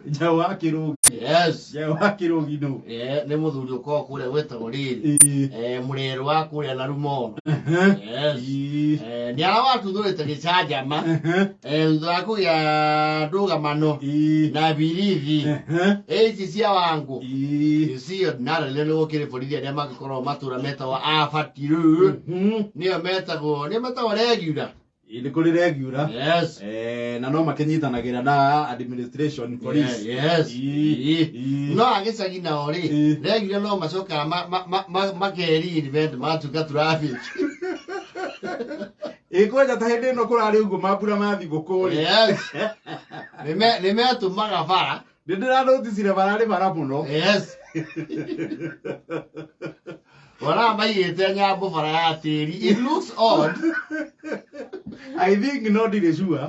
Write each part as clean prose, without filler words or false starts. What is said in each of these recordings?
Njaũ wa Kĩrũgi. Yes. Njaũ wa Kĩrũgi nũ? Nĩ mũthuri ũkoragwo kũrĩa gwĩtagwo rĩrĩ. Mũrerũ wa kũrĩa na Rumoro. Yes. Nĩ arawatuthũrĩte gĩcanjama. Thutha wa kũgĩa ndũgamano na birithi. Ici cia Wangũ. Icio narĩrĩa nĩ gũkĩrĩ borithi arĩa mangĩkorwo matũra metagwo abatiru. Nĩo metagwo, nĩo metagwo regular. Ĩĩ, nĩ kũrĩ regular. Yes. Na no makĩnyitanagĩra na administration police. Yeah, yes. Ĩĩ. Ĩĩ. Ĩĩ. No agĩcagi nao rĩ, regular no macokaga makeri invent matuĩka traffic. Ĩĩ, kwanja ta hĩndĩ ĩno kũrarĩ ũguo mambura ma thigũkũ rĩ. Yes. Nĩ metũmaga bara. Nĩ ndĩranoticire bararĩ bara mũno. Yes. Wona maigĩte nyambo bara ya tĩri. It looks odd. I think no ndirĩ sure.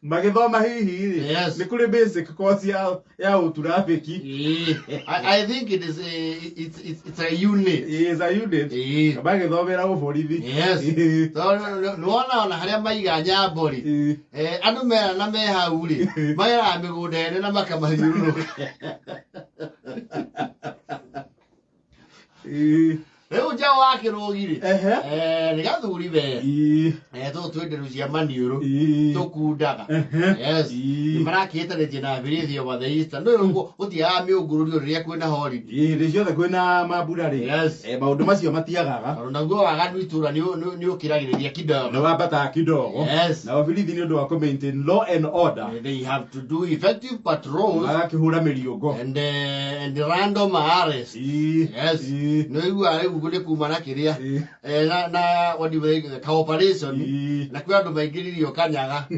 Magĩthoma hihi rĩ. Yes. Nĩ kũrĩ basic course ya ũturabĩki. Ĩĩ. I think it is a, it's a unit. Is a unit. Ĩĩ. Magĩthomera ũborithi. Yes. Ĩĩ. Tondũ nĩwona ona harĩa maiga nyambo rĩ. Ĩĩ. Andũ mera na me hau rĩ, mageraga mĩgũnda ene na makamathiũrũrũka. Ĩĩ. Rĩu njaũ wa Kĩrũgi rĩ, Ehe. nĩ gathuri we. Ĩĩ. Tũtũ twĩ nderu cia maniũrũ. Ĩĩ. Tũkundaga. Ehe. Yes. Ĩĩ. Nĩ marakĩhĩtanĩtie na birithi over the Easter. Nĩ ũguo gũtiagaga mĩũngũrũrio rĩrĩa kwĩna holiday. Ĩĩ, hĩndĩ ciothe kwĩna mambura rĩ. Yes. Maũndũ macio matiagaga. Tondũ naguo waganu itũra nĩ ũkĩragĩrĩria kidogo. Nĩ wambataga kidogo. Yes. Nao birithi nĩ ũndũ wa kũ maintain law and order. They have to do effective patrols. Magakĩhũra mĩriũngo. And random arrest. Ĩĩ. Yes. Ĩĩ. Nĩ ũiguaga rĩu nĩ kuma na kĩrĩa. Ĩĩ. Na what do you think, ka operation. Ĩĩ. Na kwĩ andũ maingĩririo kanyaga.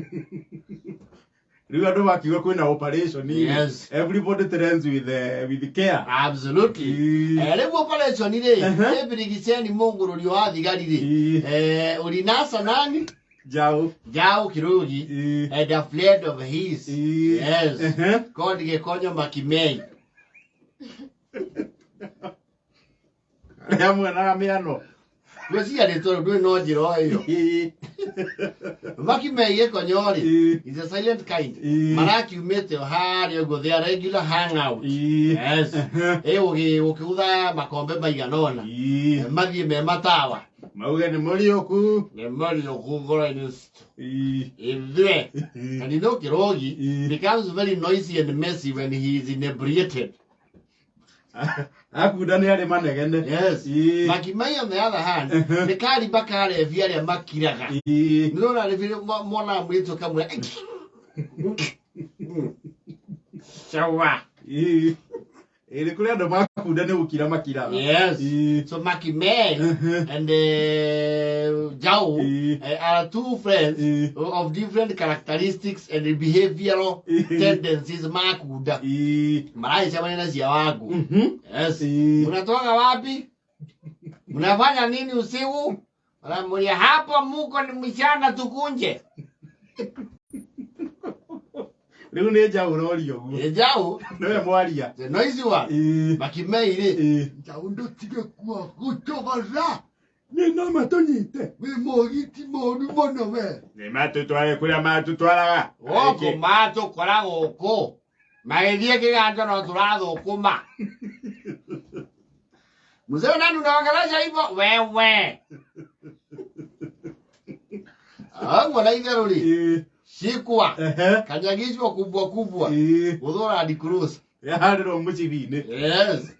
Rĩu andũ makiuga kwĩna operation rĩ, Yes. everybody trends with care. Absolutely. Ĩĩ. Rĩu operation rĩ, Ehe. nĩ birigiceni mũngũrũrio wa thigari rĩ. Ĩĩ. Ulinasa nani? Njaũ. Njaũ Kĩrũgi. Ĩĩ. And a friend of his. Ĩĩ. Yes. Ehe. Called Gĩkonyo Makimei. Arĩa mwenaga mĩano. Ngwĩciria rĩtwa rĩu ndũrĩ no njĩra o ĩyo. Ĩĩ. Makimei Gĩkonyo rĩ, Ĩĩ. is a silent kind. Ĩĩ. Marakiumĩte o harĩa ũguo, their regular hangout. Ĩĩ. Yes. Ehe. Ĩ gũkĩgũtha makombe maigana ũna. Ĩĩ. Mathiĩ me matawa. Mauge nĩ mũriũku. Nĩ mũriũku ngoro-inĩ citũ. Ĩĩ. Ithuĩ. Ĩĩ. And you know Kĩrogi Ĩĩ. becomes very noisy and messy when he is inebriated. Akunda nĩ arĩ manegene. Yes. Ĩĩ. Makimei on the other hand, Ehe. nĩ karimba karebi arĩa makiraga. Ĩĩ. Nĩ ũrona rĩbiri monaga mũirĩtu akamwĩra Sawa. Ĩĩ. Ĩĩ, nĩ kũrĩ andũ makunda nĩ gũkira makiraga. Yes. Ĩĩ. So Makimei Ehe. and Jau Ĩĩ. are two friends Ĩĩ. of different characteristics and behavioral Ĩĩ. tendencies makunda. Ĩĩ. Maragĩcemania na cia wangu. Mhm. Yes. Ĩĩ. Mnatoka wapi? Mnafanya nini usiku? Wanamuuliza hapo muko ni mchana tukunje. Rĩu nĩ njaũ ũroria ũguo. Ĩ Jau, Nĩwe mwaria. the noisy one. Ĩĩ. Makimei rĩ. Ĩĩ. Njaũ ndũtige kuo gũtũgora. Nĩ no matũnyite. Wĩ mũgiti mũru mũno we. Nĩ matũtware kũrĩa matũtwaraga. Gũkũ matũkora gũkũ. Magĩthiĩ kĩganjo no tũrathũkũma. Mzee nani unaongelesha hivyo? Wewe. Ũguo na itherũ rĩ. Ĩĩ. Shikwa. Ehe. Kanyagishwa kubwa kubwa. Ĩĩ. Gũthũra Land Cruiser. Yahandĩrwo mũcibi-inĩ. Yes.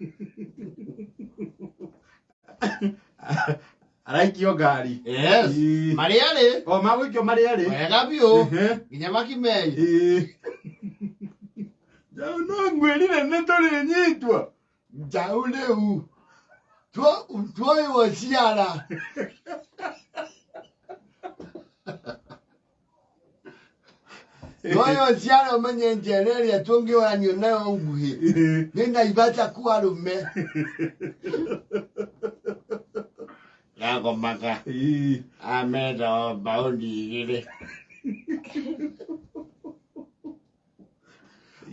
Araikio ngari. Yes. Ĩĩ. Marĩa rĩ. O magũikio marĩa rĩ. Wega biũ. Ehe. Nginya Makimei. Ĩĩ. Njaũ no ngwĩrire nĩ tũrĩnyitwo. Njaũ rĩu. Tuoywo ciara. Tuoywo ciara ũmenye njera ĩrĩa tũngĩoranio nayo nguhĩ. Nĩ Naivasha kwa arũme. Yagomaga. Ĩĩ. Amenda o mbaundi igĩrĩ.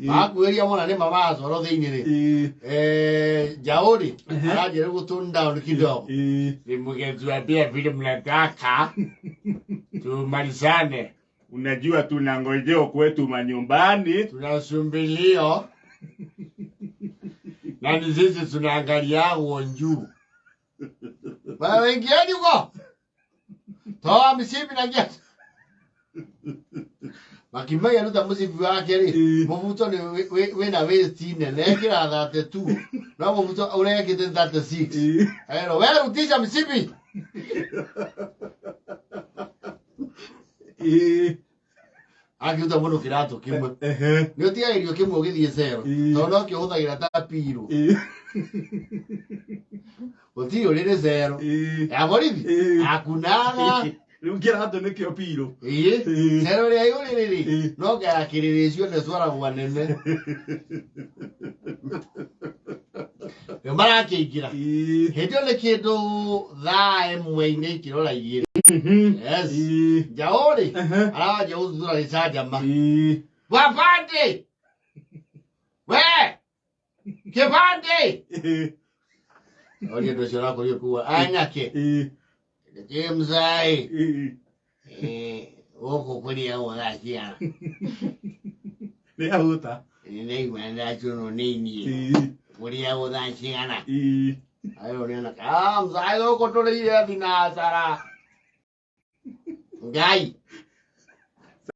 Makuĩria mona nĩ mamacoro thĩinĩ rĩ. Ĩĩ. Njaũ rĩ, Ehe. aranjĩra gũ tone down kidogo. Ĩĩ. Ni mgetuambia vile mnataka tumalizane. Unajua tunangojeo kwetu manyumbani. Tunasumbilio na ni sisi tunaangalia uonju. Wewe ingieni huko. Toa msipi na kiatu. Makimai aruta mũcibi wake rĩ, mũbuto nĩ wĩna waist nene ĩkĩra 32 no mũbuto ũrekĩte 36. Ero we rutisha msipi. Akĩruta mũndũ kĩratũ kĩmwe. Nĩ ũtigagĩrio kĩmwe ũgĩthiĩ cero tondũ no kĩo ũhũthagĩra ta pirũ. Gũtirĩ ũrĩrĩ cero ya borithi akunaga. Rĩu kĩratũ nĩkĩo pirũ. Ĩĩ cero ĩrĩa ĩ ũrĩrĩ rĩ no ngaya kĩrĩrĩ ciothe cwaragwo nene. Rĩu marakĩingĩra hĩndĩ ĩyo nĩ kĩndũ thaa ĩmwe-inĩ ikĩrora igĩrĩ. Yes. Njaũ rĩ aranjia gũthuthura gĩcanjama. Wabandi we kĩbandĩ. Oria andũ acio ũrakorio kuga anake James ai gũkũ kũrĩagwo thaa cigana? Nĩ ahũta. Nĩnaigua nĩndacũnwo nĩ inyuĩ. Kũrĩagwo thaa cigana? Ayo nĩ anake mzai gũkũ tũrĩire thinacara. Ngai.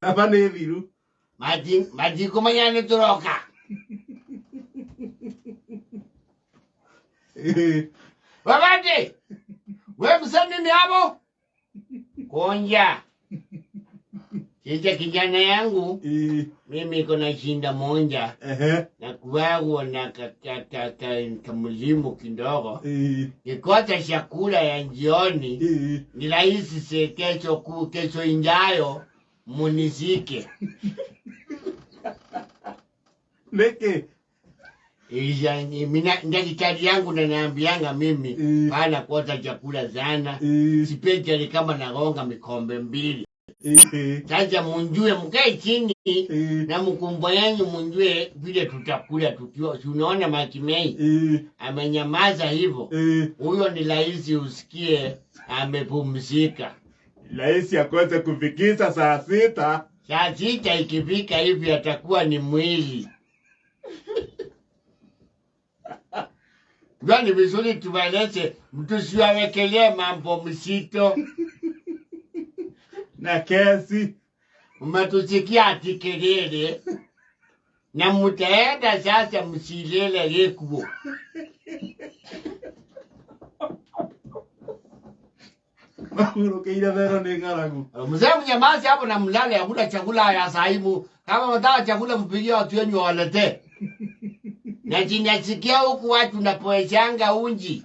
Caba nĩ thiru. Matikũmenya nĩ tũroka. Wabandi we msanii ni hapo konja Sasa kijana yangu mimi iko na shinda moja na kuwagwa na kamlimu kidogo. Kikosa chakula ya jioni ni rahisi se kesho kesho injayo munizike. Niki? Ndakitari yangu na naambianga mimi pana kosa chakula sana. Sipendi kama nagonga mikombe mbili. Sasa munjue mkae chini na mkumbo yanyu munjue vile tutakula tukiwa. Unaona Makimei amenyamaza hivyo. Huyo ni rahisi usikie amepumzika. Rahisi akose kufikisha saa 6. Saa 6 ikifika hivi atakuwa ni mwili. Ni vizuri tuwaeleze mtu siwawekelee mambo msito. Na kesi. Umetusikia ati kelele. Na mtaenda sasa msilele lekuo. Mahurukeire thero ni ng'aragu. Mzee mnyamaze hapo na mlale, hakuna chakula ya saimu. Kama mtaka chakula mpigie watu wenyu waletee. Na jinasikia huku watu napoeshanga unji.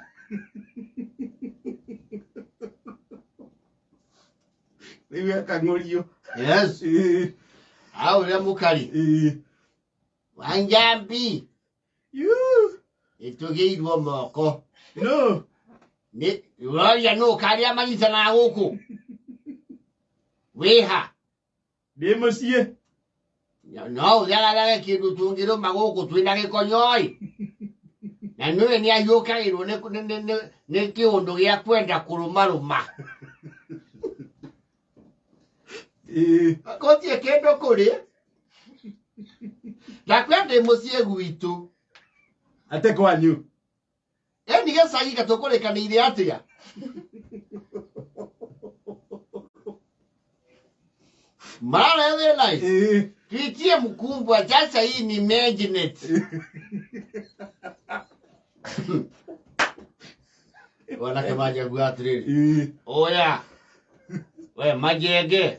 Riu akang'ũrio. Yes. Au ria mukari. Wanjambi. Itugeirwo moko. No. Ni uraria no karia manyitanaga gũkũ. Wĩha. Ndĩ mũciĩ. No ũthagathage kĩndũ tũngĩrũma gũkũ twĩna gĩkonyoi. Na nĩwe nĩahiũkagĩrwo nĩ kĩũndũ gĩa kwenda kũrũmarũma. Gũtirĩ kĩndũ kũrĩ. Ndakwenda ndĩ mũciĩ gwitũ. Ate kwanyu. Ĩni gĩcagi gatũkũrĩkanĩire atĩa? Mara thĩna. Tuitie mkumbwa sasa hii ni magnet. Wanake majagu atĩrĩrĩ. Oya. We majege.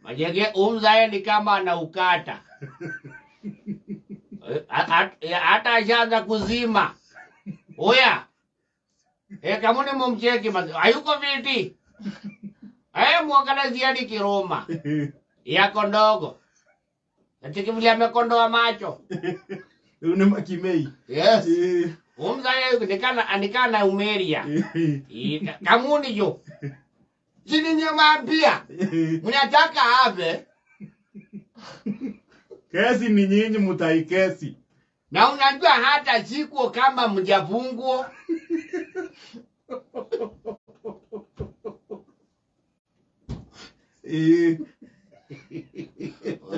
Majege umzae ni kama anaukata. Hata ashaanza kuzima. Oya. Kamuni mumcheki hayuko viti. Muangalizieni kiroma. Yako ndogo. Ati vile amekondoa macho. Ni Makimei. Yes. Umzae nikana umeria. Kamuni jo. Chini nimewaambia. Mnataka ave. Kesi ni nyinyi mtaikesi. Na unajua hata siku kama mjafungwa.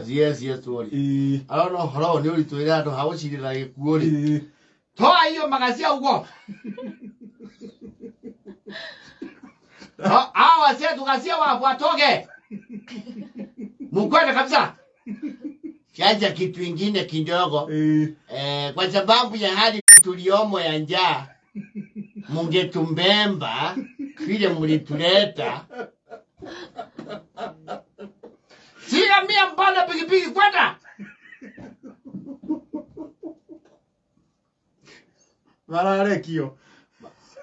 Yes, yes, tuori. Ĩĩ. Arona ũhoro ũyũ nĩ ũritũhĩre handũ ha gũcirĩra gĩkuũ rĩ. Ĩĩ. Toa hiyo magacia huko. Hao wasia tukasia wapo watoke. Mukwende kabisa. Sasa kitu ingine kidogo Ĩĩ. kwa sababu ya hali tuliomo ya njaa, mungetumbemba vile mlituleta. Sika mia mpanda pikipiki kwenda. Mararekio.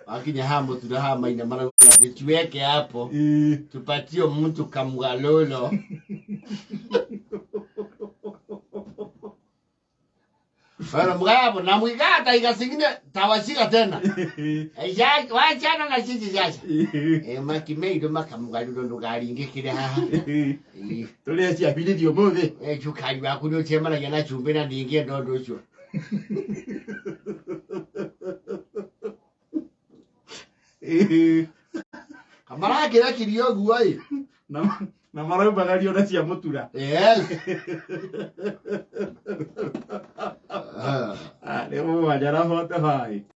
Wakinya hamu tunahama ina maana tuweke hapo. Ĩĩ. Tupatie mtu kamgalolo. Bueno, mgabo na mwigata ikasingine tawashika tena. Wachana na sisi sasa. Ĩĩ. Eh, makimeido makamgalolo ndukaringikire haha. Ĩĩ. Eh, Tũrĩe ciambirithio ũmũthĩ. cukari waku nĩũcemanagia na cumbĩ na ndingĩenda ũndũ ũcio. Ĩĩ. Kamarakĩrekirie ũguo ĩ. Na maraumagario na cia mũtura. Yes. Ah. Ah, nĩ mũgwanja na 45.